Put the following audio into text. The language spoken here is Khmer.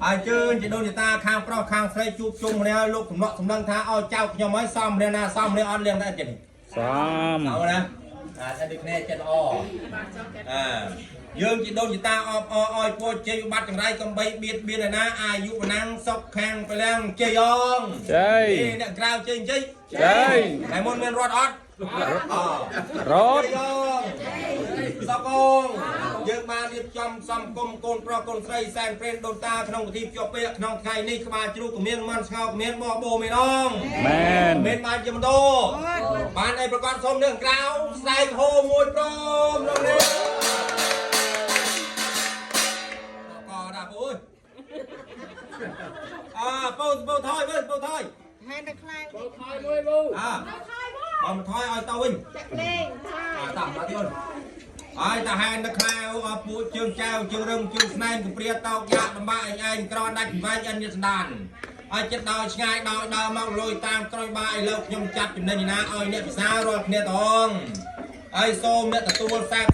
ហើយជើញជាដូនជាតាខាងប្រុសខាងស្រីជួបជុំគ្នាឲ្យលោកសំណក់សំណឹងថាឲ្យចៅខ្ញុំឲ្យសំគ្នាណាសំគ្នាអត់លៀងដែរចិត្តនេះ សំ អណាអាតែដូចគ្នាចិត្តល្អអាយើងជាដូនជាតាអបអឲ្យពោជ័យវិបត្តិចង្រៃកំបីបៀតបៀនឯណាអាយុវណ្ណសុខខាងពលំជ័យអង ជ័យ អ្នកក្រៅជ័យជ័យ ជ័យ តែមុនមានរត់អត់អ រត់ ជ័យអងសកងយើងបានរៀបចំសំគុំកូនប្រុសកូនស្រីសែនព្រេនដូនតាក្នុងពិធីភ្ជាប់ពាក្យក្នុងថ្ងៃនេះក្បាលជ្រូកមានមន់ស្ងោកមានបបោមានអង មែន មានបានជាមដោបានអីប្រកាសសូមនឹងក្រៅស្រែកហូមួយព្រមក្នុងនេះកដាក់ពូអើយអើពូពូថយវិញពូថយ ហែនទៅខ្លាំង អើបើមិនថយឲ្យទៅវិញ ចាក់លេងថយ អើតាមកទៀតហើយតាហែននៅខ្លែវអពូជើងចៅជើងរឹងជើងស្នែងកំព្រាតោកយ៉ាក់ដំបាក់ឯងឯងក្រដាច់វែងអិនយសណ្ដានហើយចិត្តដោយឆ្ងាយដោយដើរមកលុយតាមក្រោយបាឥឡូវខ្ញុំចាត់ចំណេញណាឲ្យអ្នកពិសារាល់គ្នាតងហើយសូមអ្នកទទួលសែប